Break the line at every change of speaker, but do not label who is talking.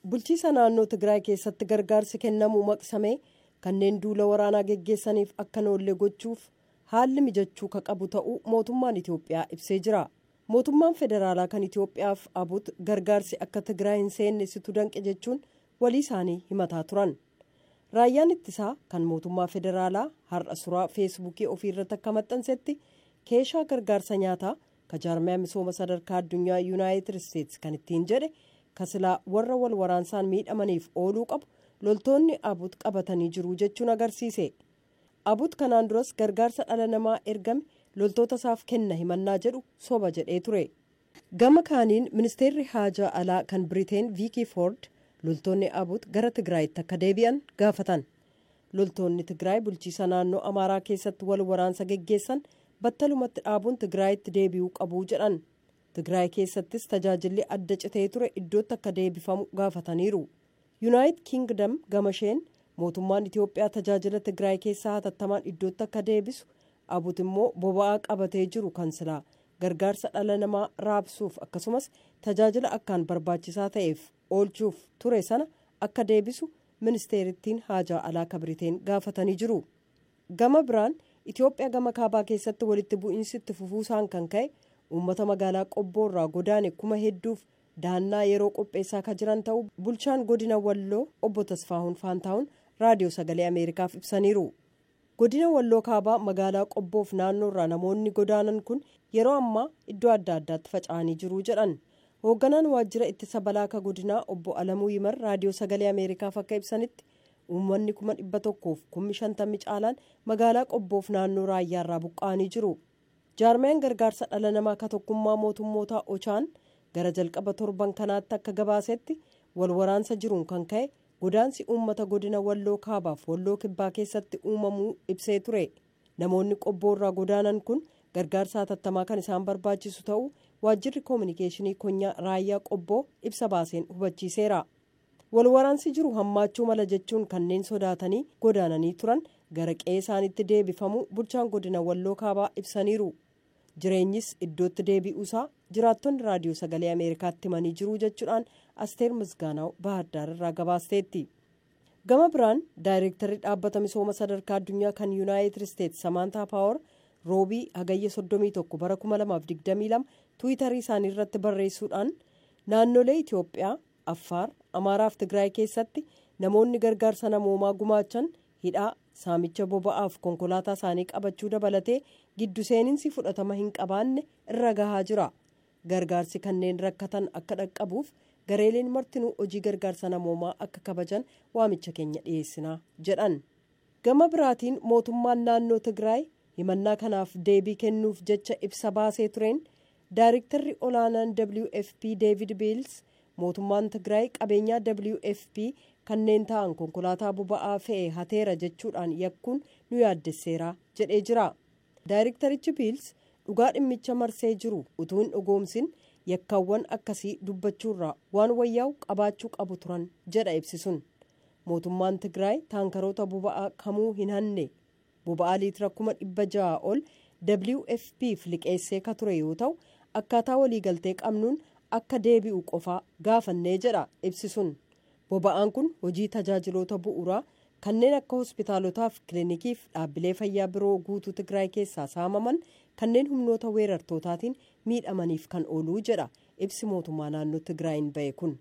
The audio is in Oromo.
Bulchiisa naannoo Tigraay keessatti gargaarsi kennamuu maqsamee kanneen duula waraanaa geggeessaniif akka hin oolle gochuuf haalli mijachuu ka qabu ta'uu mootummaan Itiyoophiyaa ibsee jira. Mootummaan federaalaa kan Itiyoophiyaaf ABUT gargaarsi akka Tigraay hin seenne situ danqe jechuun walii isaanii himataa turan. Raayyaan ittisaa kan mootummaa federaalaa har'a suraa Feesbuukii ofii irratti akka maxxansetti, keeshaa gargaarsa nyaataa ka jaarmiyaa misooma sadarkaa addunyaa Yuunaayitid Isteetsi kan ittiin jedhe, kasilaa warra wal waraansaan miidhamaniif ooluu qabu, loltoonni ABUT qabatanii jiru jechuun agarsiise. ABUT kanaan duras gargaarsa dhala namaa ergame loltoota isaaf kenna himannaa jedhu soba jedhee ture. Gama kaaniin, ministeerri haajaa alaa kan Biriteen Viikii Foord loltoonni ABUT gara Tigraayitti akka deebi'an gaafatan. Loltoonni Tigraay bulchiisa naannoo Amaaraa keessatti wal waraansa geggeessan battalumatti dhaabuun Tigraayitti deebi'uu qabu jedhan. Tigraay keessattis tajaajilli adda citee ture iddootti akka deebifamu gaafataniiru. Yuunaayit Kingdom gamasheen mootummaan Itiyoophiyaa tajaajila Tigraay keessaa hatattamaan iddootti akka deebisu, ABUT immoo boba'aa qabatee jiru kan silaa gargaarsa dhala namaa raabsuuf akkasumas tajaajila akkaan barbaachisaa ta'eef oolchuuf ture sana akka deebisu ministeerittiin haajaa alaa ka Biriteen gaafatanii jiru. Gama biraan, Itiyoophiyaa gama kaabaa keessatti walitti bu'iinsi itti fufuusaan kan ka'e uummata magaalaa Qobboo irraa godaane kuma hedduuf dahannaa yeroo qopheessaa kan jiran ta'uu bulchaan godina Walloo obbo Tasfaahuun Faantahuun Raadiyoo Sagalee Ameerikaaf ibsaniiru. Godina Walloo kaabaa magaalaa Qobboof naannoo irraa namoonni godaanan kun yeroo ammaa iddoo adda addaatti faca'anii jiru jedhan. Hoogganaan waajjira ittisa balaa ka godinaa obbo Alamuu Yimar Raadiyoo Sagalee Ameerikaaf akka ibsanitti, uummanni 150,000 caalaan magaalaa Qobboof naannoo Raayyaarraa buqqa'anii jiru. Jaarmiyaan gargaarsa dhala namaa ka Tokkummaa Mootummootaa Ochaan gara jalqaba torban kanaatti akka gabaasetti, wal waraansa jiruun kan ka'e godaansi uummata godina Walloo kaabaaf Walloo kibbaa keessatti uumamuu ibsee ture. Namoonni Qobboorraa godaanan kun gargaarsa hatattamaa kan isaan barbaachisu ta'uu waajjirri koominikeeshinii konyaa Raayyaa Qobboo ibsa baaseen hubachiiseera. Wal waraansi jiru hammaachuu mala jechuun kanneen sodaatanii godaananii turan gara qe'ee isaanitti deebifamuu bulchaan godina Walloo kaabaa ibsaniiru. Jireenyis iddootti deebi'uusaa jiraattonni Raadiyoo Sagalee Ameerikaatti himanii jiru jechuudhaan Asteer Misgaanaaw Baahirdaar irraa gabaasteetti. Gama biraan, daayirektarri dhaabbata misooma sadarkaa addunyaa kan Yuunaayitid Isteetsi Samaantaa Paawar Roobii Hagayya 31 bara 2022 Tiwiitarii isaanii irratti barreessuudhaan, naannolee Itiyoophiyaa Affaar, Amaaraaf Tigraay keessatti namoonni gargaarsa namoomaa gumaachan hidhaa, saamicha boba'aaf konkolaataa isaanii qabachuu dabalatee giddu seeninsi fudhatama hin qabaanne irra gahaa jira. Gargaarsi kanneen rakkatan akka dhaqqabuuf gareeleen martinuu hojii gargaarsa namoomaa akka kabajan waamicha keenya dhiyeessinaa jedhan. Gama biraatiin, mootummaan naannoo Tigraay himannaa kanaaf deebii kennuuf jecha ibsa baasee tureen, daayirektarri olaanaan WFP David Beels mootummaan Tigraay qabeenyaa WFP kanneen ta'an konkolaataa boba'aa fe'e hateera jechuudhaan yakkuun nu yaaddesseera jedhee jira. Daayirektarichi Biils dhugaa dhimmicha marsee jiru utuu hin dhugoomsin yakkaawwan akkasii dubbachuurraa waan wayyaa'u qabaachuu qabu turan jedha ibsisuun. Mootummaan Tigraay taankaroota boba'aa kamuu hin hanne. Boba'aa liitira 600,000 ol WFPf liqeessee ka ture yoo ta'u, akkaataa waliigaltee qabnuun akka deebi'u qofaa gaafannee jedha ibsisuun. Boba'aan kun hojii tajaajiloota bu'uuraa kanneen akka hospitaalotaaf, kilinikiif dhaabbilee fayyaa biroo guutuu Tigraay keessaa saamaman kanneen humnoota weerartootaatiin miidhamaniif kan ooluu jedha ibsi mootummaa naannoo Tigraayin ba'e kun.